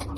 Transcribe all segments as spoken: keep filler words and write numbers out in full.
Hello,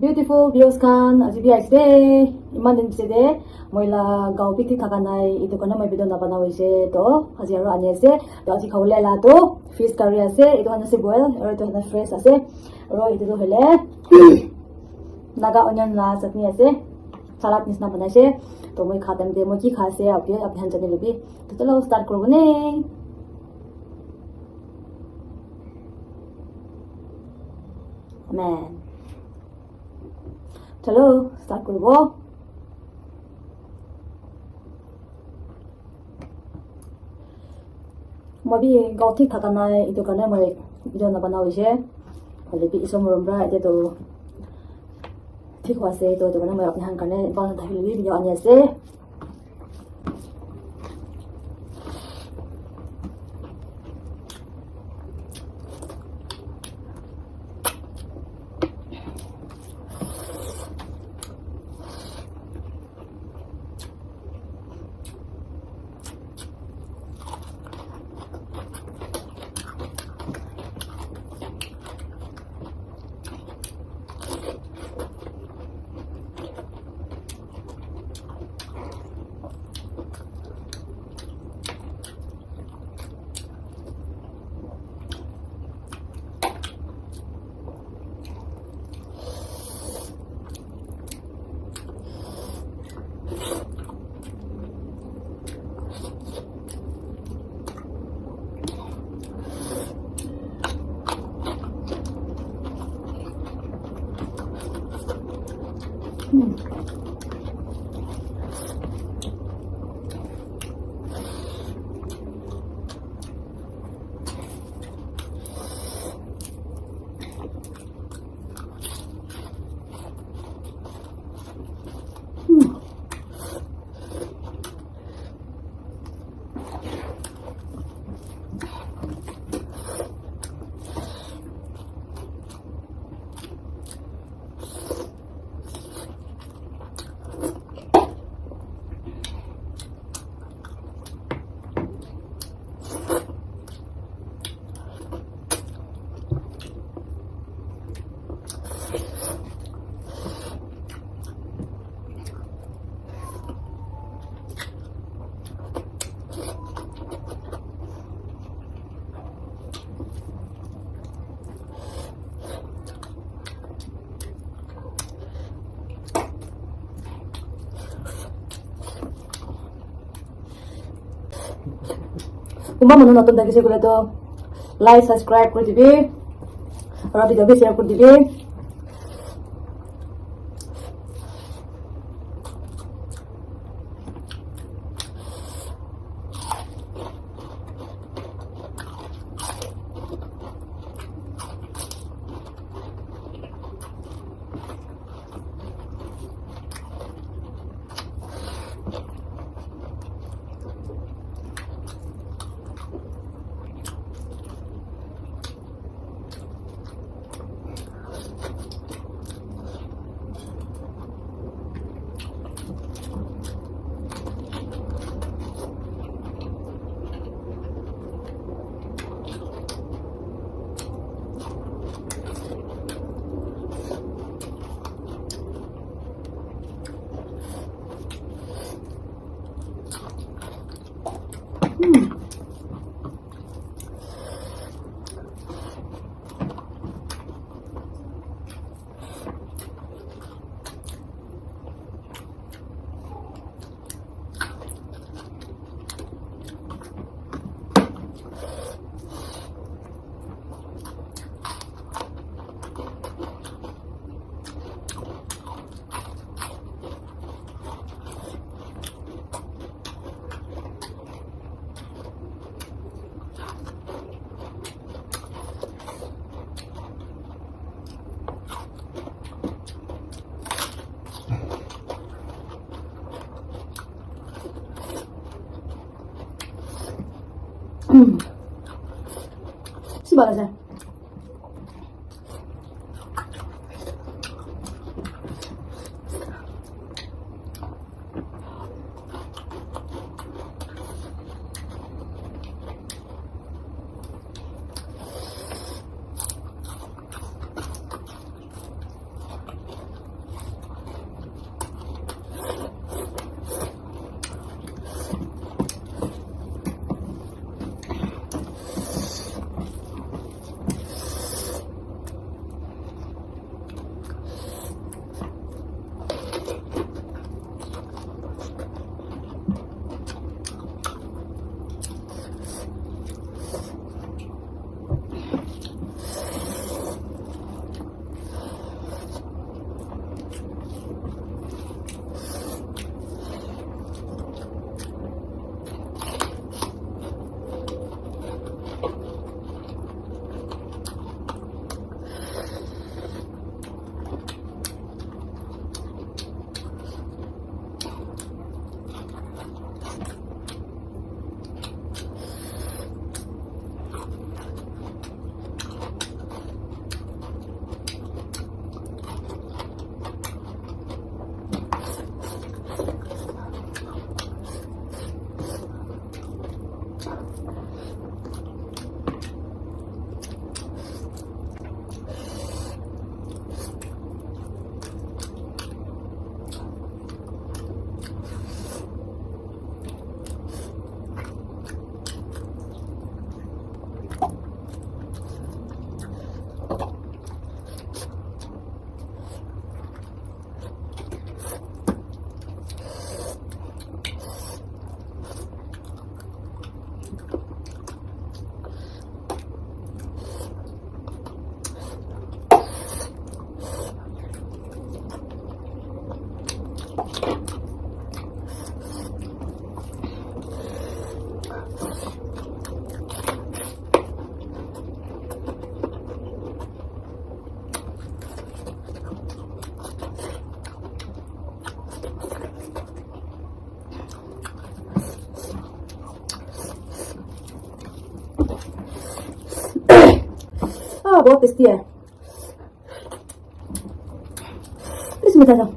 beautiful viewers khan, aji bi ahise de, iman din piche de, moi la gao bi thik thaka nai, etu karne moi video nabana hoise, to aji aro ani ase, to aji khabole la to fish curry ase, etu khan ase boil, aro etu khan fresh ase, aro etu tu hoile Naga onion la chutney ase, salad nisna banaise, to moi kha time de moi ki kha ase, apni, apni khan jani lobi, to chalo start koribo ne. Amen. Chalo, start koribo. Moi bi gao thik thaka nai, etu karne moi video nabana hoise. Hoile bi Isor morom pra, etia to thik hoi ase, to etu karne moi apni khan karne bhal nathakile bi video ani ase. Kunba manu notun thakise koile toh like, subscribe kuri dibi, aru video bi share kuri dibi. Bishi bhal ase. बहुत टेस्टी है। इसमें था।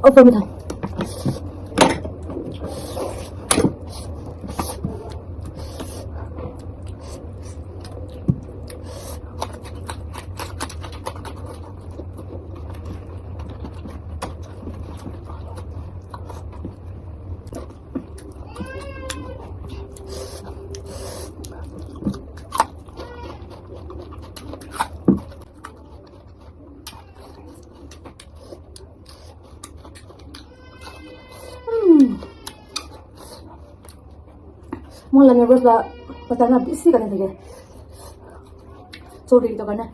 Open it up. Moi la neighbors la bata na bisi kani thake. Sorry, itu karne.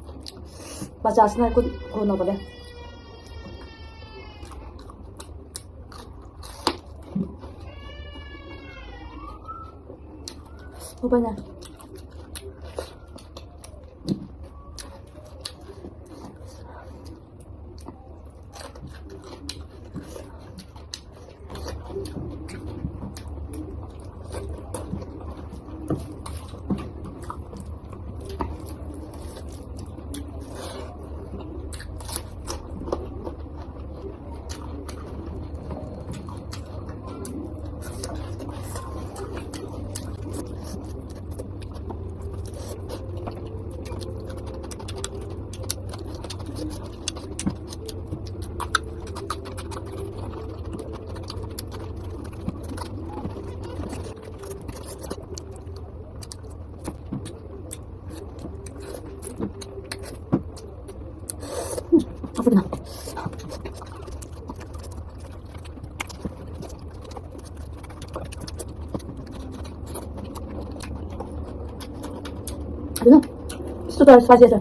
Bacha ase na, ekko kobo napare. Upai nai. Etu na, super spicy ase.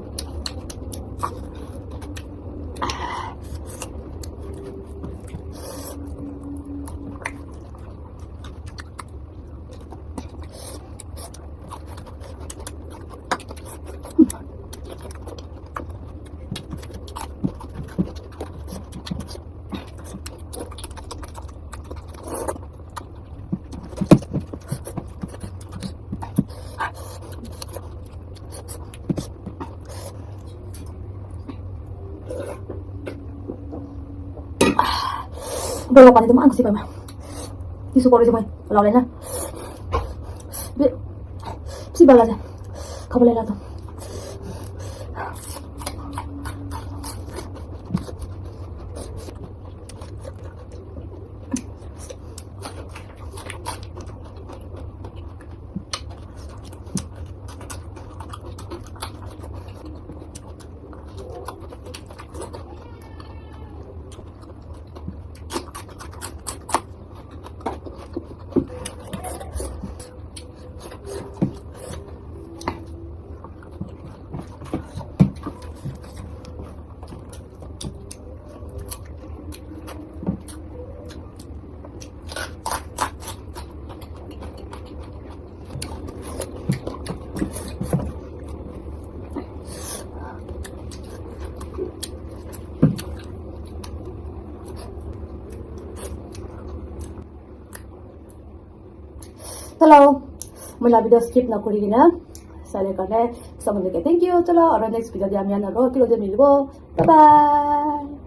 Bolo pani tu eman khushe pai moi. Tissue paper tu moi lole na. Be, bishi bhal lage. Khabole la tu. Hello, moi la video skip na kuri kena sale karne sob manu ke thank you. Chalo, aro next video te ami khan aro kilo te milibo. Bye bye.